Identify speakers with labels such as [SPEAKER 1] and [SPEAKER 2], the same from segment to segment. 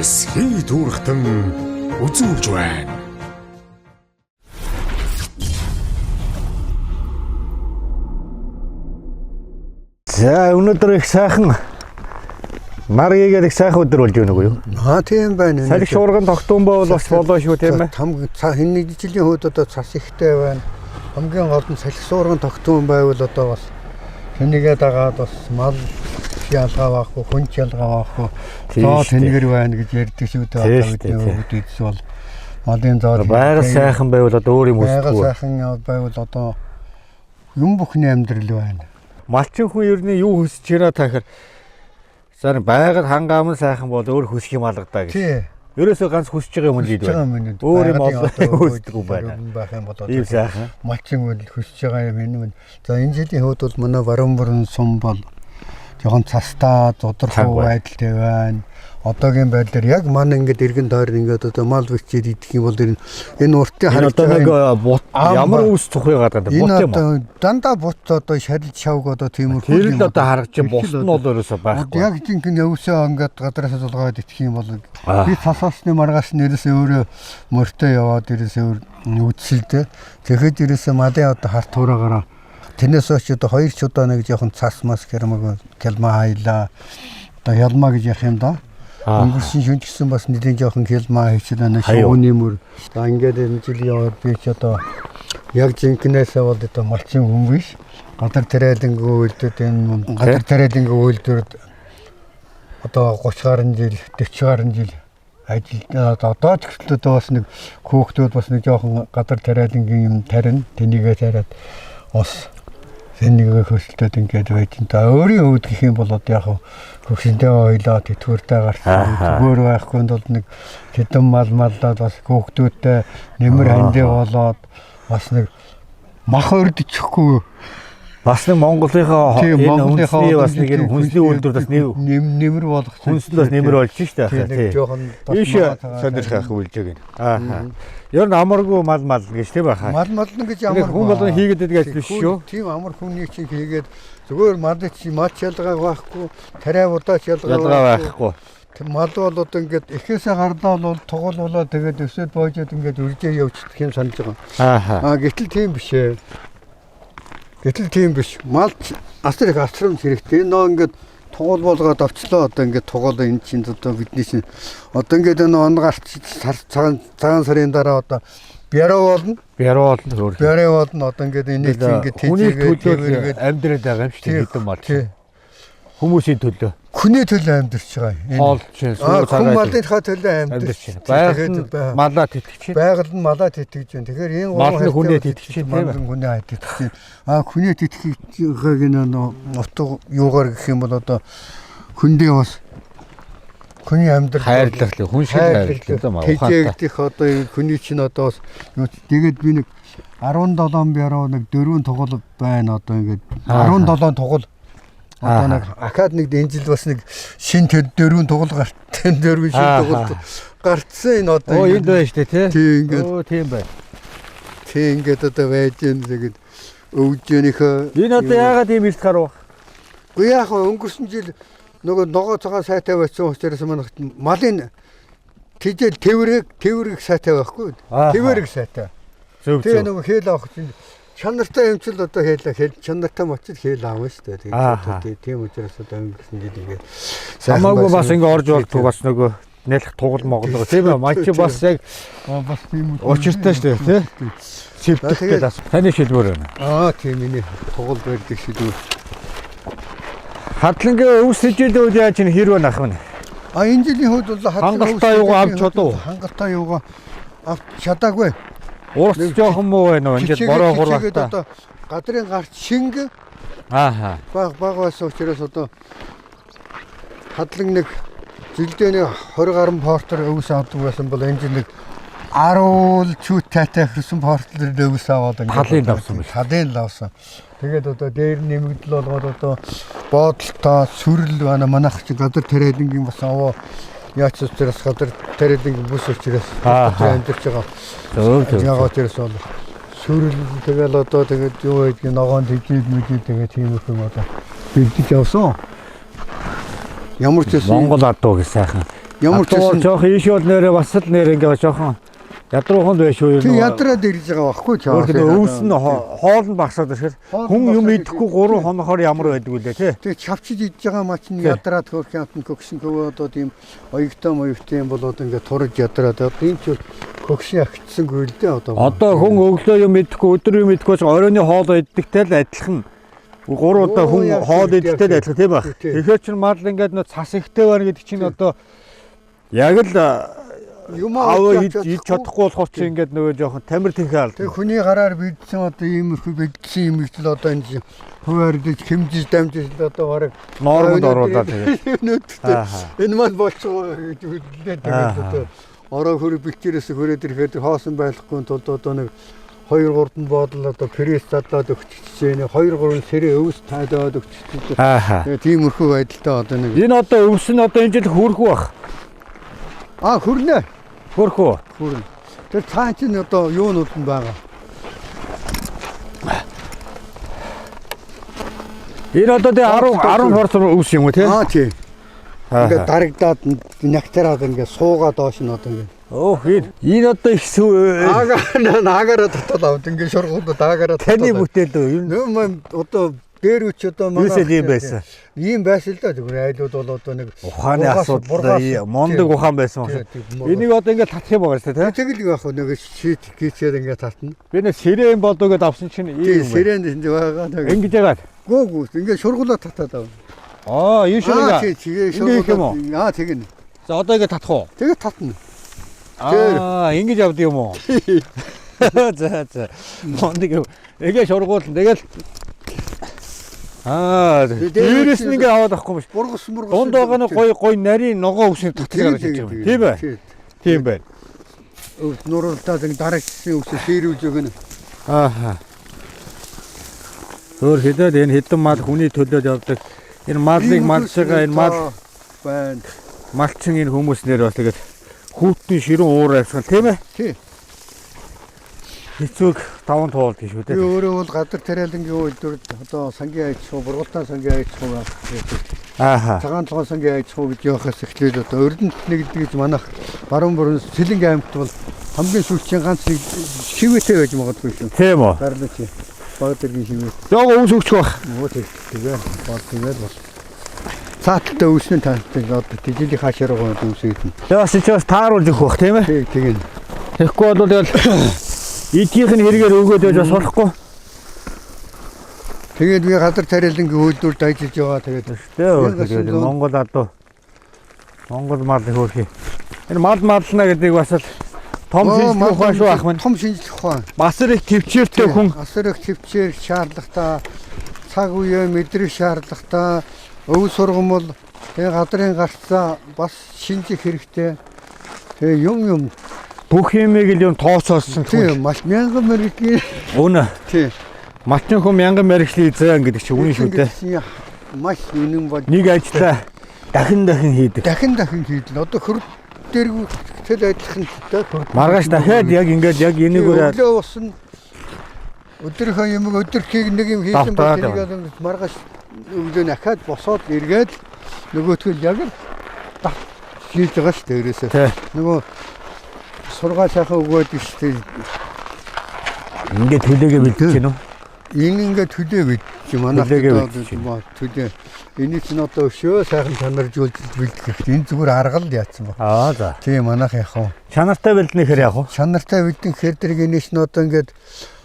[SPEAKER 1] Эсхий түүрхтэн үзүүлж байна.
[SPEAKER 2] За өнөөдөр их сайхан нар гээгээд их сайхан өдөр болж байна үгүй юу?
[SPEAKER 3] Аа тийм байна.
[SPEAKER 2] Салхи шуурган тогтун бол бас болоо шүү тийм ээ.
[SPEAKER 3] Там энэ нэг жилийн хувьд одоо цас ихтэй байна. Хамгийн гол нь салхи шуурган тогтун байвал одоо бас тэнийгээ дагаад бас мал ялгаа байхгүй, хүн ч ялгаа байхгүй.
[SPEAKER 2] Тийм
[SPEAKER 3] Зоо
[SPEAKER 2] шүү дээ.
[SPEAKER 3] тэнгэр байна гэж ярьдаг шүү дээ.
[SPEAKER 2] Тийм
[SPEAKER 3] Одоо
[SPEAKER 2] шүү дээ,
[SPEAKER 3] бидний
[SPEAKER 2] тийм.
[SPEAKER 3] хувьд эдс бол малын зоо
[SPEAKER 2] Байгаль сайхан байвал одоо өөр юм
[SPEAKER 3] байгаль
[SPEAKER 2] хүсдэггүй.
[SPEAKER 3] сайхан байвал одоо юм бүхний амьдрал байна.
[SPEAKER 2] Малчин хүн ер нь юу хүсэж байна таахаар за нэг байгаль хангаамн сайхан бол өөр хүсэх юм алгадаа гэж.
[SPEAKER 3] Тий.
[SPEAKER 2] Ерөөсөө ганц хүсэж байгаа юм л ид байна. Өөр юм олон хүсдэггүй байна.
[SPEAKER 3] Байх юм бол
[SPEAKER 2] Ийм
[SPEAKER 3] одоо
[SPEAKER 2] сайхан.
[SPEAKER 3] малчин үйл хүсэж байгаа юм энэ. За энэ жилийн хувьд бол манай баруун бүрэн сум бол жоохон цастаа
[SPEAKER 2] Цаг
[SPEAKER 3] зудархуу
[SPEAKER 2] байна.
[SPEAKER 3] байдалтай байна. Одоогийн байдлаар яг манай ингээд эргэн тойрон ингээд одоо мал бичээд идэх юм бол энэ энэ уртын
[SPEAKER 2] Энэ одоо
[SPEAKER 3] харагдаж
[SPEAKER 2] нэг
[SPEAKER 3] байгаа
[SPEAKER 2] бут
[SPEAKER 3] Ам
[SPEAKER 2] ямар
[SPEAKER 3] ба.
[SPEAKER 2] үс цухыг гадаад
[SPEAKER 3] энэ
[SPEAKER 2] бут юм уу?
[SPEAKER 3] одоо дандаа бут одоо шарил шавг одоо тиймэрхүү
[SPEAKER 2] Тэр
[SPEAKER 3] юм
[SPEAKER 2] л одоо харагдаж
[SPEAKER 3] Тэр
[SPEAKER 2] бус
[SPEAKER 3] л
[SPEAKER 2] нь бол ерөөсөө байхгүй.
[SPEAKER 3] Яг жинхэнэ өвсөө ингээд газраас зулгаад идэх юм бол
[SPEAKER 2] Аа.
[SPEAKER 3] би цасаасны маргааш нь ерөөсөө өөрөө морьтой яваад ерөөсөө өөр үдшилдэ. Тэгэхэд ерөөсөө малын одоо харт хуураагаараа тэрнээс хойш одоо хоёр ч удаа нэг жоохон цас мас кермаг келма хайлаа. Одоо ялмаа гэж ярих юм да.
[SPEAKER 2] Аа.
[SPEAKER 3] Өнгөрсөн шөнө ч гэсэн бас нэлийн жоохон келма хийчихлээ нэг
[SPEAKER 2] Хаяа.
[SPEAKER 3] шувууны мөр. За ингээд энэ жил яваад би ч одоо яг жинкнээсээ бол одоо малчин хүн биш. Газар тариалангүй үйлдвэрт энэ газар тариалангүй үйлдвэрт одоо 30 гаруй жил, 40 гаруй жил ажил одоо ч гэтэл одоо бас нэг хөөхтүүд бас нэг жоохон газар тариалангийн юм тарина, тэнийгээ тариад ус тэнийгээ хөсөлтөд ингээд байж энэ. Та өөрийн хувьд гэх юм бол одоо яг хөгшинтэй ойлоо тэтгэвртэй гарсан
[SPEAKER 2] Ааха.
[SPEAKER 3] зүгээр байхгүй бол нэг хэдэн мал маллаад бас хөөхтүүдтэй нэмэр хандив болоод бас нэг мах өрдөчихгүй.
[SPEAKER 2] Бас нэг Монголынхаа
[SPEAKER 3] Тийм,
[SPEAKER 2] энэ
[SPEAKER 3] Монголынхаа
[SPEAKER 2] үндэсний бас нэг энэ
[SPEAKER 3] үндэсний
[SPEAKER 2] хүнсний үйлдвэр бас нэг
[SPEAKER 3] нэмэр болгосон.
[SPEAKER 2] хүнсэнд бас нэмэр болж штэ
[SPEAKER 3] Тийм,
[SPEAKER 2] яхаа
[SPEAKER 3] нэг
[SPEAKER 2] тий.
[SPEAKER 3] жоохон бас
[SPEAKER 2] Ийш
[SPEAKER 3] маа
[SPEAKER 2] сонирх ах үлжээг энэ. Аа. Ер нь амаргүй мал мал гэж тийм баха.
[SPEAKER 3] Мал мална гэж
[SPEAKER 2] Тэр
[SPEAKER 3] амар
[SPEAKER 2] хүн болгон хийгээд байдаг ажил биш шүү.
[SPEAKER 3] Тийм амар хүний чинь хийгээд зүгээр малыг чи мал ч ялгаа байхгүй, тариа будаач ялгаа
[SPEAKER 2] Ялгаа байхгүй.
[SPEAKER 3] Тэр мал бол одоо ингээд эхээсээ гарлаа бол тугал болоо тэгээд өсөд боожод ингээд үржээ явчихдаг юм санаж байгаа.
[SPEAKER 2] Аа.
[SPEAKER 3] Аа гэтэл тийм биш ээ. Гэтэл тийм биш. Мал ч асар их асрамж хэрэгтэй. Энэ нөө ингээд тугал болгоод авчлаа одоо ингээд тугал энэ чинь одоо бидний чинь одоо ингээд энэ он гарч сар цагаан цагаан сарын дараа одоо бяруу болно.
[SPEAKER 2] Бяруу болно хөөр.
[SPEAKER 3] Бяруу болно одоо ингээд энийг чинь ингээд
[SPEAKER 2] Хүний
[SPEAKER 3] тэжээгээд
[SPEAKER 2] төлөө
[SPEAKER 3] тэвэргээд
[SPEAKER 2] амьдраад байгаа юм шүү дээ
[SPEAKER 3] Тий,
[SPEAKER 2] хэдэн мал.
[SPEAKER 3] тий.
[SPEAKER 2] Хүмүүсийн төлөө.
[SPEAKER 3] Хүний төлөө амьдарч байгаа юм. Энэ-
[SPEAKER 2] Хоол чинь
[SPEAKER 3] Аа,
[SPEAKER 2] суур
[SPEAKER 3] хүн
[SPEAKER 2] цагаан
[SPEAKER 3] малынхаа төлөө
[SPEAKER 2] амьдарч
[SPEAKER 3] амьдарч
[SPEAKER 2] байна. Байгаль нь
[SPEAKER 3] байна.
[SPEAKER 2] малаа тэтгэж байна.
[SPEAKER 3] Байгаль нь малаа тэтгэж байна. Тэгэхээр энэ
[SPEAKER 2] Мал нь
[SPEAKER 3] гурван
[SPEAKER 2] хүнээ
[SPEAKER 3] харьцаа
[SPEAKER 2] тэтгэж байна, тийм
[SPEAKER 3] Мал
[SPEAKER 2] ээ?
[SPEAKER 3] нь хүнээ тэтгэж байна. Аа хүнээ тэтгэхийг энэ нөө утга юугаар гэх юм бол одоо хүндээ бас хүний амьдрал
[SPEAKER 2] Хайрлах л хүн шиг хайрлах юм аа. Ухаантай.
[SPEAKER 3] Тэжээгдэх одоо энэ хүний чинь одоо бас юу ч- тэгээд би нэг 17 бяруу нэг дөрвөн тугал байна одоо ингээд
[SPEAKER 2] Аа.
[SPEAKER 3] 17 тугал
[SPEAKER 2] Аа.
[SPEAKER 3] одоо нэг ахаад нэг энэ жил бас нэг шин төр дөрвөн тугал гартсан дөрвөн шин
[SPEAKER 2] Аа.
[SPEAKER 3] тугал гарцсан энэ одоо
[SPEAKER 2] Оо
[SPEAKER 3] ингээд
[SPEAKER 2] энд байна шүү дээ тий.
[SPEAKER 3] тий ингээд
[SPEAKER 2] Оо тийм байна.
[SPEAKER 3] тий ингээд одоо байж гэн тэгээд өвжөөнийхөө
[SPEAKER 2] Энэ одоо яагаад ийм эрт гарав?
[SPEAKER 3] Үгүй яах вэ өнгөрсөн жил нөгөө ногоо цагаан сайтай байсан учраас манайх малын тэжээл тэврэг тэврэг сайтай байхгүй.
[SPEAKER 2] Аа.
[SPEAKER 3] Тэврэг сайтай.
[SPEAKER 2] Зөв
[SPEAKER 3] Тэгээ
[SPEAKER 2] зөв.
[SPEAKER 3] нөгөө хэл авах чинь чанартай юм чил одоо хэл хэл чанартай мочил хэл аавна шүү дээ.
[SPEAKER 2] Ааха.
[SPEAKER 3] Тэгээд тийм учраас одоо өнгөрсөн жил ингээд
[SPEAKER 2] Хамаагүй бас ингээ орж болдгоо бас нөгөө нэлэх тугал моглоо тийм ээ. Ман чи бас яг
[SPEAKER 3] бас тийм
[SPEAKER 2] учиртай шүү дээ тий. Сэвдэх
[SPEAKER 3] Тэгээд-
[SPEAKER 2] гээд бас таны шилбэр байна.
[SPEAKER 3] Аа тийм миний тугал барьдаг шилбэр.
[SPEAKER 2] Хадлангийн өвс сэжээлүүд үед яаж ин хэрвээ нах вэ?
[SPEAKER 3] А энэ жилийн хувьд бол
[SPEAKER 2] Хангалттай юугаа авч чадав уу?
[SPEAKER 3] Хангалттай юугаа авч чадаагүй.
[SPEAKER 2] Урц жоохон муу байна уу? Ингээд бороо
[SPEAKER 3] Хичээгээд
[SPEAKER 2] хурлаа.
[SPEAKER 3] одоо газрын гарт шинг
[SPEAKER 2] Ааха.
[SPEAKER 3] баг баг байсан учраас одоо хадлан нэг жилдээ нэг 20 гаруй портер өвс авдаг байсан бол энэ жил нэг 10 чүүт тайтай хэрсэн портер өвс аваад ингээд
[SPEAKER 2] Талын
[SPEAKER 3] одоо
[SPEAKER 2] лавсан биш.
[SPEAKER 3] Талын лавсан. Тэгээд одоо дээр нэмэгдэл болгоод одоо боодолтой сүрэл байна манайх чи газар тариалангийн бас аваа яач учраас газар тариалангийн бүс учраас
[SPEAKER 2] Аа.
[SPEAKER 3] газар амьдарч байгаа.
[SPEAKER 2] Зөв зөв.
[SPEAKER 3] Ягаад тэрс бол сүрэл тэгэл одоо тэгээд юу байдгийг ногоон тэжээд мүжээд тэгээд тиймэрхүү юм одоо бэлдэж явсан. Ямар ч байсан
[SPEAKER 2] Монгол адуу гэж сайхан
[SPEAKER 3] Ямар ч
[SPEAKER 2] Ядуу
[SPEAKER 3] байсан
[SPEAKER 2] жоох ийш бол нэрээ бас л нэр ингээ жоохон ядруухан байх шүү юу.
[SPEAKER 3] Тэг ядраад ирж байгаа байхгүй ч.
[SPEAKER 2] Өөрөөр өвс нь хоол нь багсаад ирэхээр
[SPEAKER 3] Хоол нь
[SPEAKER 2] хүн юм
[SPEAKER 3] багсаад
[SPEAKER 2] идэхгүй 3 хонохоор ямар байдаг үлээ тий.
[SPEAKER 3] Тэг чавчиж идж байгаа маа чинь
[SPEAKER 2] Тий.
[SPEAKER 3] ядраад хөөрхөн амтан көгсөн көвөө одоо тийм оёгтой моёгтой юм бол одоо ингээ турж ядраад одоо энэ ч көгшин агтсангүй л дээ одоо.
[SPEAKER 2] Одоо хүн өглөө юм идэхгүй өдөр юм идэхгүй ч оройн хоол иддэгтэй л адилхан. 3 удаа
[SPEAKER 3] Оо,
[SPEAKER 2] хүн
[SPEAKER 3] яг
[SPEAKER 2] хоол
[SPEAKER 3] тийм,
[SPEAKER 2] иддэгтэй л
[SPEAKER 3] яг
[SPEAKER 2] адилхан тийм байх.
[SPEAKER 3] Тийм.
[SPEAKER 2] Тэгэхээр чинь мал ингээд нөө цас ихтэй байна гэдэг чинь
[SPEAKER 3] Тий.
[SPEAKER 2] одоо яг л
[SPEAKER 3] юм
[SPEAKER 2] аваа ид чадахгүй болохоор чи ингээд нөгөө жоохон тамир тэнхээ
[SPEAKER 3] Тэг
[SPEAKER 2] алдна.
[SPEAKER 3] хүний гараар бийдсэн одоо иймэрхүү бийдсэн юм их л одоо энэ хуваарьдаж хэмжиж дамжиж л одоо бараг
[SPEAKER 2] Нормонд оруулаад тэгээд.
[SPEAKER 3] өнөөдөр
[SPEAKER 2] Ааха.
[SPEAKER 3] энэ мал болчихоо гэж үлдээ тэгээд
[SPEAKER 2] Ааха.
[SPEAKER 3] одоо ороо хөрө бэлчээрээс хөрөөд ирэхэд хоосон байхгүй тулд одоо нэг 2 3 боодол одоо пресс задлаад өгчихжээ нэ 2 3 сэрээ өвс тайлаад өгчихжээ.
[SPEAKER 2] Ааха.
[SPEAKER 3] Тэгээд тиймэрхүү байдалтай одоо нэг
[SPEAKER 2] Энэ одоо өвс нь одоо энэ жил хөрөх үү бах.
[SPEAKER 3] а хөрнө
[SPEAKER 2] Хөрөх үү?
[SPEAKER 3] хөрнө. Тэр цаан чинь одоо юунууд нь байгаа.
[SPEAKER 2] Энэ одоо тэ 10 10 хорц өвс юм уу те?
[SPEAKER 3] Аа тий. Ингээд
[SPEAKER 2] Ингээд
[SPEAKER 3] дарагдаад нягтараад ингээд суугаад доош нь одоо ингээд
[SPEAKER 2] Өөх энэ энэ одоо их сүү
[SPEAKER 3] Аагаар наагаараа татаад авд ингээд шургуудад аагаараа татаад.
[SPEAKER 2] таны бүтээл үү? Ер нь
[SPEAKER 3] Нөө мань одоо дээр үуч одоо манай
[SPEAKER 2] юусэл ийм байсан.
[SPEAKER 3] Ийм байсан л да зүгээр айлууд бол одоо нэг
[SPEAKER 2] Ухааны
[SPEAKER 3] бургаас-
[SPEAKER 2] асуудал
[SPEAKER 3] бургаас-
[SPEAKER 2] мундаг ухаан байсан
[SPEAKER 3] тий,
[SPEAKER 2] байна.
[SPEAKER 3] тий, мундаг.
[SPEAKER 2] Энийг одоо ингээд татах юм байгаа шүү дээ, тэ?
[SPEAKER 3] Тэгэл яг нэг шийт гिचээр ингээд татна.
[SPEAKER 2] Би нэг сэрэн болов гэдээ авсан чинь
[SPEAKER 3] Тий
[SPEAKER 2] ийм юм байна.
[SPEAKER 3] сэрэн энд байгаа нэг.
[SPEAKER 2] Ингэж яагаад?
[SPEAKER 3] Гүү гүү ингээд шургуулаа татаад авна.
[SPEAKER 2] Аа, энэ
[SPEAKER 3] Аа
[SPEAKER 2] шиг.
[SPEAKER 3] тий тэгээ
[SPEAKER 2] Ингээ их юм уу?
[SPEAKER 3] шургуулаа. Аа тэгнэ.
[SPEAKER 2] За одоо ингээд татах уу?
[SPEAKER 3] Тэгээ татна.
[SPEAKER 2] Аа, ингэж авд юм уу? За за. Мундаг юм. Ингээ шургуулна. Тэгэл Аа, дээрээс нь ингээ аваад авахгүй юм биш.
[SPEAKER 3] Бургас мургас.
[SPEAKER 2] Дунд байгаа нь гой гой нарийн ногоо өвсний татдаг гарч ирж байгаа юм. Тийм ээ. Тийм байна.
[SPEAKER 3] Өвс нуруултаад ингээд дарагдсан өвсө шийрүүлж өгнө.
[SPEAKER 2] Ааха. Өөр хэдээд энэ хэдэн мал хүний төлөөд явдаг. Энэ малыг малшгаа энэ мал
[SPEAKER 3] байна.
[SPEAKER 2] малчин энэ хүмүүс нэр бас тэгээд хүүтний ширүүн уур амьсгал тийм ээ.
[SPEAKER 3] Тий.
[SPEAKER 2] Хэцүүг таван туулд шүү
[SPEAKER 3] Би
[SPEAKER 2] дээ.
[SPEAKER 3] өөрөө бол газар тариалангийн үйлдвэрт одоо сангийн аж ахуй, бургуутаа сангийн аж ахуй байдаг.
[SPEAKER 2] Ааха.
[SPEAKER 3] Цагаан толгой сангийн аж ахуй гэж явахаас эхлээд одоо өрдөнт нэгдэг гэж манайх баруун бүрэн Сэлэнг аймагт бол хамгийн сүүлчийн ганц нэг шивээтэй байж магадгүй шүү.
[SPEAKER 2] Тийм үү.
[SPEAKER 3] Гарлаач. Баг дэргийн шивээ.
[SPEAKER 2] Яг өвс өгчих байх.
[SPEAKER 3] Нөгөө тэгвэл бол тэгэл бол. Цааталтай өвснө таалтай одоо тэжээлийн хаашаар байгаа өвсөд нь.
[SPEAKER 2] Тэгээ бас чи бас тааруулж өгөх байх тийм ээ.
[SPEAKER 3] Тэг тэгнэ.
[SPEAKER 2] Тэгэхгүй бол тэгэл эдгийнх нь хэрэгээр өгөөд байж бас болохгүй.
[SPEAKER 3] Тэгээд би газар тариалангийн үйлдвэрт ажиллаж байгаа. Тэгээд
[SPEAKER 2] Тэ тэгээд Монгол адуу Монгол мал хөөрхий. Энэ мал мална гэдэг бас л том шинжлэх ухаан шүү ах минь.
[SPEAKER 3] Том шинжлэх ухаан.
[SPEAKER 2] Бас их төвчээртэй хүн
[SPEAKER 3] Асар их төвчээр шаардлагатай, цаг үеэ мэдрэх шаардлагатай, өв сургамал, тэгээ газрын гарцаа бас шинжих хэрэгтэй. Тэгээ юм юм
[SPEAKER 2] бүх юмыг л юм тооцоолсон
[SPEAKER 3] тийм
[SPEAKER 2] хүн.
[SPEAKER 3] маш мянган мэргэдгийн
[SPEAKER 2] Үнэ.
[SPEAKER 3] тийм
[SPEAKER 2] Малчин хүн мянган мэрэгжлийн эзэн гэдэг чинь үнэн шүү дээ.
[SPEAKER 3] Маш үнэн бол
[SPEAKER 2] Нэг ажлаа дахин дахин хийдэг.
[SPEAKER 3] дахин дахин хийдэл. Одоо хөр дэргүүтэл адилхан л дээ хөр.
[SPEAKER 2] Маргааш дахиад яг ингээд яг энийгээр
[SPEAKER 3] өглөө усан өдрийнхөө юмыг өдөрхийг нэг юм хийсэн бол
[SPEAKER 2] Давтаад
[SPEAKER 3] тэрийг л маргааш өглөө дахиад босоод эргээд нөгөөтгөл яг л хийж байгаа шүү дээ ерөөсөө.
[SPEAKER 2] Тий.
[SPEAKER 3] Нөгөө сургаал сайхан өгөөд шүү дээ.
[SPEAKER 2] ингээд төлөөгээ бэлдэж гэнэ үү?
[SPEAKER 3] Энэ ингээд төлөө бид чи манайх
[SPEAKER 2] Төлөөгээ
[SPEAKER 3] одоо
[SPEAKER 2] бэлдэж
[SPEAKER 3] төлөө. Энийг чинь одоо өшөө сайхан чанаржуулж бэлдэх хэрэгтэй. Энэ зүгээр арга л яатсан ба.
[SPEAKER 2] Аа за.
[SPEAKER 3] Тийм манайх яах вэ?
[SPEAKER 2] Чанартай бэлдэнэхээр яах вэ?
[SPEAKER 3] Чанартай бидэн хэр дэрэг энийг чинь одоо ингээд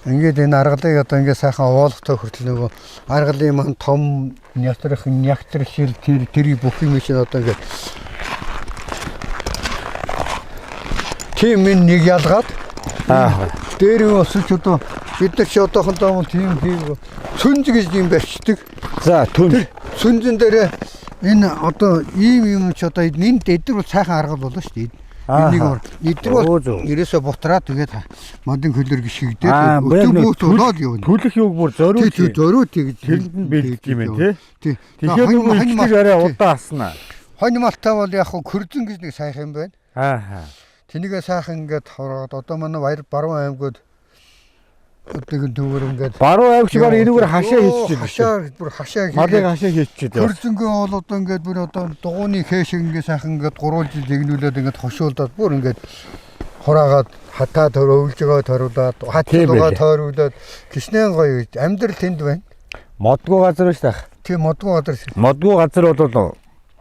[SPEAKER 3] ингээд энэ аргалыг одоо ингээд сайхан овоолохтой хүртэл нөгөө аргалын маань том нятрах нягтрах шил тэр тэрийг бүх юм чинь одоо ингээд тийм энэ нэг ялгаад
[SPEAKER 2] Аа.
[SPEAKER 3] дээр осож одоо бид нар чи одоохондоо бол тийм хийв сүнж гэж юм барьцдаг.
[SPEAKER 2] За түн.
[SPEAKER 3] Тэр сүнжин дээр энэ одоо ийм юм чи одоо энэ эдгээр бол сайхан аргал болно шүү дээ. Энийг
[SPEAKER 2] Аа.
[SPEAKER 3] эдгээр бол
[SPEAKER 2] Өө зөв.
[SPEAKER 3] ерөөсө бутраад тэгээд модын хөлөр
[SPEAKER 2] Аа,
[SPEAKER 3] гიშгдээд
[SPEAKER 2] яг
[SPEAKER 3] өтөг
[SPEAKER 2] нэг
[SPEAKER 3] бүүт болоод явна.
[SPEAKER 2] Түлэх юг бүр
[SPEAKER 3] Тий,
[SPEAKER 2] зориулж.
[SPEAKER 3] тий, зориуд тэгж
[SPEAKER 2] Тэрэнд нь бэлдэх юм байна тий.
[SPEAKER 3] Тий.
[SPEAKER 2] Тэгэхээр нөгөө ихтгэж арай удаан аснаа.
[SPEAKER 3] Хонь малтай бол яг хөө хөрзөн гэж нэг сайхан юм байна.
[SPEAKER 2] Аа.
[SPEAKER 3] Тэнийгээ сайхан ингээд хороод одоо манай баяр баруун аймагуд өдөг дүүгэр ингээд
[SPEAKER 2] Баруун аймагч баг энүүгээр хашаа хийчихсэн.
[SPEAKER 3] Хашаа бүр хашаа
[SPEAKER 2] Малыг хашаа хийчихсэн.
[SPEAKER 3] Хөрзөнгөө бол одоо ингээд бүр одоо дугууны хээ шиг ингээд сайхан ингээд 3 жил зэгнүүлээд ингээд хошуулдаад бүр ингээд хураагаад хатаа өвлжөгөө торуулаад хатгаа тойруулаад гişнэн гоё амьдрал тэнд байна.
[SPEAKER 2] Модгүй газар биш таах.
[SPEAKER 3] Тийм модгүй газар.
[SPEAKER 2] Модгүй газар бол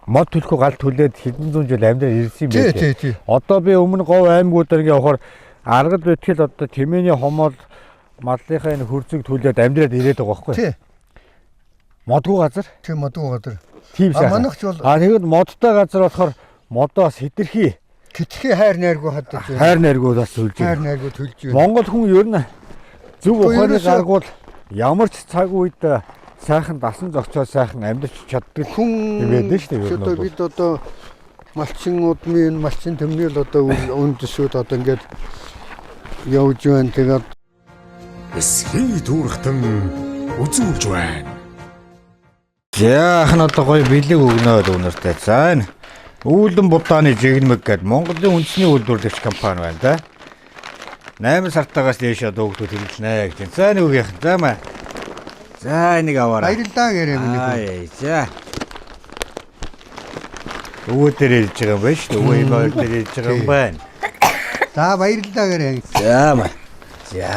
[SPEAKER 2] мод төлөхгүй гал түлээд хэдэн зуун жил амьдрал ирсэн юм байна.
[SPEAKER 3] Тий, тий.
[SPEAKER 2] Одоо би өмнө говь аймагуудаар ингээ явахаар аргал бэтгэл одоо тэмээний хомоол маллынхаа энэ хөрзөг түлээд амьдраад ирээд байгаа байхгүй.
[SPEAKER 3] Тий.
[SPEAKER 2] Модгүй газар.
[SPEAKER 3] Тийм модгүй газар.
[SPEAKER 2] Тийм
[SPEAKER 3] сайхан. Манайх ч бол
[SPEAKER 2] тэгэхэд модтой газар болохоор модоо бас хэтэрхий.
[SPEAKER 3] Хэтэрхий хайр найргүй хадаж байна.
[SPEAKER 2] Хайр найргүй бас төлж байна.
[SPEAKER 3] Хайр найргүй төлж байна.
[SPEAKER 2] Монгол хүн ер нь зөв ухааны гаргуул ямар ч цаг үед сайхан дасан зохицоо сайхан амьдарч чаддаг
[SPEAKER 3] хүн
[SPEAKER 2] юм байна шүү дээ.
[SPEAKER 3] Одоо бид одоо малчин удмын малчин төмний л одоо үндэсүүд одоо ингээд явж байна. Тэгээд
[SPEAKER 1] Эсхий түүрхтэн үзүүлж байна.
[SPEAKER 2] За ах нь одоо гоё бэлэг өгнө дүүнэртэй. За энэ Үүлэн будааны жигнэмэг гээд Монголын үндэсний үйлдвэрлэгч компани байна да. 8 сартаагаас дээш одоо хүүхдүүд хэрэглэнэ гэж. За нэг үгийнх. За маа. За энийг аваарай.
[SPEAKER 3] Баярлалаа гэрээ миний
[SPEAKER 2] хүү. Аа за. Өвөө дээр ирж байгаа юм байна шүү дээ. Өвөө юм хоёр дээр ирж байгаа юм байна.
[SPEAKER 3] За баярлалаа гэрээ.
[SPEAKER 2] За маа. За.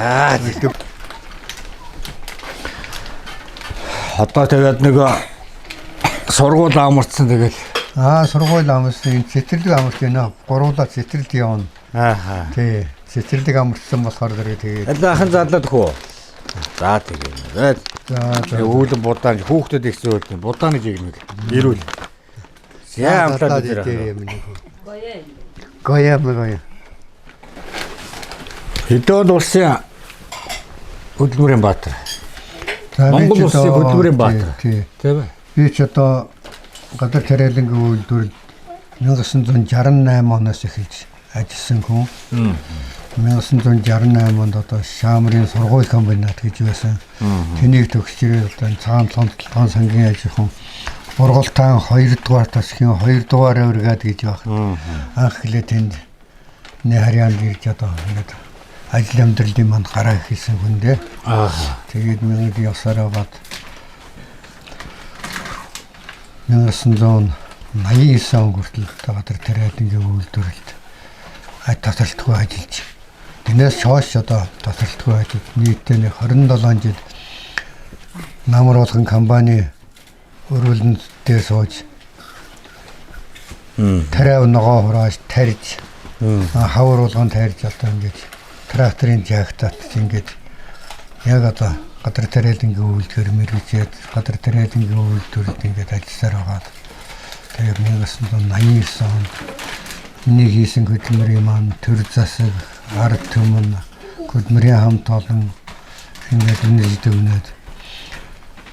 [SPEAKER 2] Одоо тэгээд нөгөө сургууль амарцсан тэгэл.
[SPEAKER 3] Сургууль амарсан, цэцэрлэг амарч байна. Гуруулаа цэцэрлэг явна.
[SPEAKER 2] Ааха.
[SPEAKER 3] Тий, цэцэрлэг амарцсан болохоор тэгээд.
[SPEAKER 2] Аль ахын задлаад хөө. За тэгээд.
[SPEAKER 3] За.
[SPEAKER 2] Үүлэн будаан хүүхдүүд их зүйл будааны жигмэг. Ирүүл. За амтлаад
[SPEAKER 3] дээр юм нэг. Гоёа. Гоёа гоёа.
[SPEAKER 2] Хэдэн улсын хөдөлмөрийн баатар. Монгол улсын хөдөлмөрийн баатар.
[SPEAKER 3] Тий.
[SPEAKER 2] Тийм ээ.
[SPEAKER 3] Би ч одоо гадар тариалангийн үйлдвэрлэлд 1968 оноос эхэлж ажилласан хүн. 1968 онд одоо Шаамрын сургууль комбинат гэж байсан. Тэнийг төгсч ирээд одоо цагаан толгойн сангийн аж ахуйн Бургалтаан 2 дугаар тасгийн 2 дугаар авиргаад гэж байх. Анх хэлээ тэнд Нэ харьяанд ирж одоо ингээд ажил амьдралын манд гараа хийсэн хүн дээ. Тэгээд миний явсараа бат 1989 он хүртэл гадар тариалангийн үйлдвэрлэлд тасралтгүй ажиллаж. Тэрнээс хойш одоо тасралтгүй ажиллаж нийтдээ нэг 27 жил намар болгон компани өрүүлэнд дээр сууж тариав ногоо хурааж тарьж хавар болгон тарьж одоо ингээд тракторын жагтаат ингээд яг одоо гадар тариалангийн үйлдвэр мэргэжээд гадар тариалангийн үйлдвэрлэлд ингээд ажилласаар байгаа. Тэгээд 1989 онд миний хийсэн хөдөлмөрийн маань төр засаг, ард түмэн, хөдөлмөрийн хамт олон ингээд үнэлж дүгнээд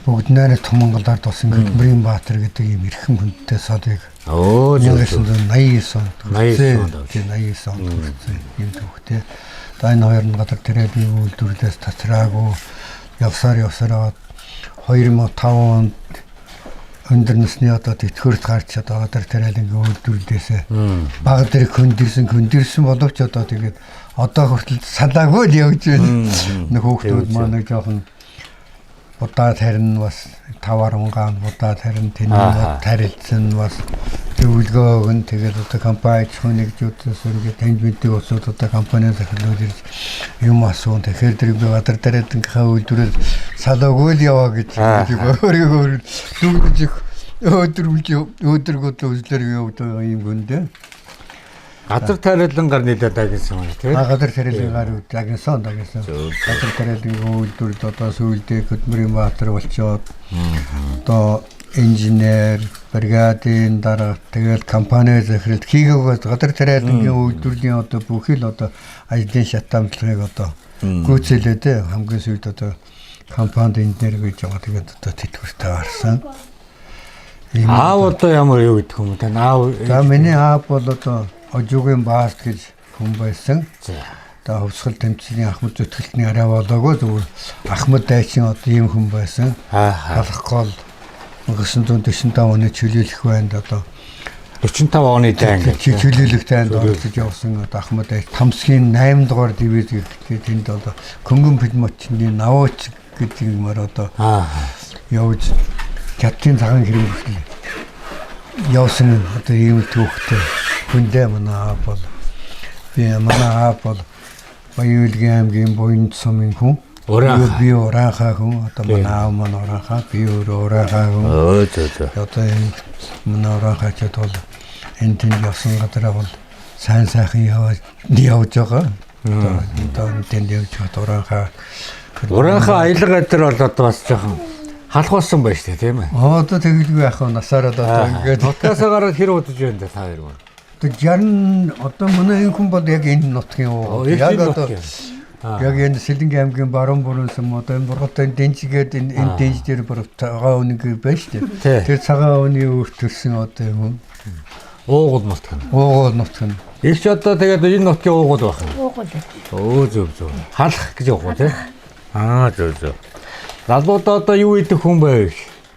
[SPEAKER 3] бүгд найраа Монгол ард болсон хөдөлмөрийн баатар гэдэг ийм эрхэм хүндтэй содыг 1989 онд 89 онд хүрсэн юм түүхтэй. За энэ хоёр нь гадар тариалангийн үйлдвэрлэлээс татраагүй явсаар 2005 онд өндөр насны одоо тэтгэврт гарч одоо гадар тариалангийн үйлдвэрлэлээс бага зэрэг хөндөрсөн боловч одоо тэгээд одоо хүртэл салаагүй л явж байна. Нэг хүүхдүүд маань нэг жоохон будаа тарина бас 5 10 гаан будаа тарина тэний тарилцсан бас зөвлөгөө өгөн тэгээд одоо компани хүнийг жуудаас ингээд таньж мэддэг улсууд одоо компани захирлууд ирж юм асуун. Тэгэхээр тэр би гадар тариалангийнхаа үйлдвэрээр салаагүй л яваа гэж өөрийгөө дүгнэж өдөргөө үзлэр явдаг юм гүндэ.
[SPEAKER 2] Газар тариалангаар нийлээд дагнсан юм тийм ээ.
[SPEAKER 3] Газар тариалангаар дагнсан. Газар тариалангийн үйлдвэрлэлд одоо сүүлдээ хөдөлмөрийн баатар болчоод одоо инженер, бригадын дарга тэгэл компани захирал хийгээгээс гадар тариалангийн үйлдвэрлэлийн одоо бүхэл одоо ажлын шат амтлагыг одоо гүйцээлээ дээ. Хамгийн сүүлд одоо компанид инженер гэж байгаа. Тэгээд одоо тэтгэвртэй гарсан.
[SPEAKER 2] Аав одоо ямар юу гэдэг юм бэ? Аав.
[SPEAKER 3] За миний аав бол одоо Ожуугийн бааст гэж хүн байсан.
[SPEAKER 2] За.
[SPEAKER 3] Одоо хувьсгал тэмцээний ахмад зүтгэлтний арай болоогүй зүгээр ахмад дайчин одоо ийм хүн байсан.
[SPEAKER 2] Аа.
[SPEAKER 3] Халах гол 1945 оны чөлөөлөх байнд одоо
[SPEAKER 2] 45 оны дайн гэж.
[SPEAKER 3] Чөлөөлөх дайнд оролцож явсан одоо Ахмад Тамсгийн 8 дугаар дивиз гэдэг тэнд одоо Көнгөн Пилмочны Навууч гэдэг юмар одоо явж Хятадын цагаан хэрэг хүртэл явсан одоо ийм л түүхтэй хүндээ манай аав бол би манай аав бол Баян-Өлгийн аймгийн Буян сумын хүн. Би Ураанхай хүн. Одоо манай аав маань Ураанхай, би өөрөө Ураанхай хүн.
[SPEAKER 2] Өө зөө зөө.
[SPEAKER 3] Одоо энэ манай Ураанхайчууд бол энэ тэнд явсан газараа бол сайн сайхан явж байгаа. Одоо энэ тэнд явж байхад Ураанхай
[SPEAKER 2] Ураанхай аялга энэ бол одоо бас жоохон халахсан байна шүү дээ, тийм ээ.
[SPEAKER 3] Одоо тэгэлгүй яах вэ? Насаараа одоо ингээд
[SPEAKER 2] нутгаасаа гараад хэр удаж байна да та хоёр маань?
[SPEAKER 3] Одоо 60 одоо манай энэ хүн бол яг энэ нутгийн уу. Яг одоо яг энэ Сэлэнгийн аймгийн баруун бүрэн сум одоо энэ Бургатай дэнжигээд энэ дэнж дээр бүр цагаан үнэг байна шүү дээ. Тэр цагаан үний үр төрсэн одоо юм.
[SPEAKER 2] Уугуул нутг нь.
[SPEAKER 3] Уугуул нутг нь.
[SPEAKER 2] Их ч одоо тэгээд энэ нутгийн уугуул байх юм.
[SPEAKER 4] Уугуул.
[SPEAKER 2] Өө зөв зөв. Халах гэж явах уу тий? Аа зөв зөв. Залуудаа одоо юу идэх хүн байв?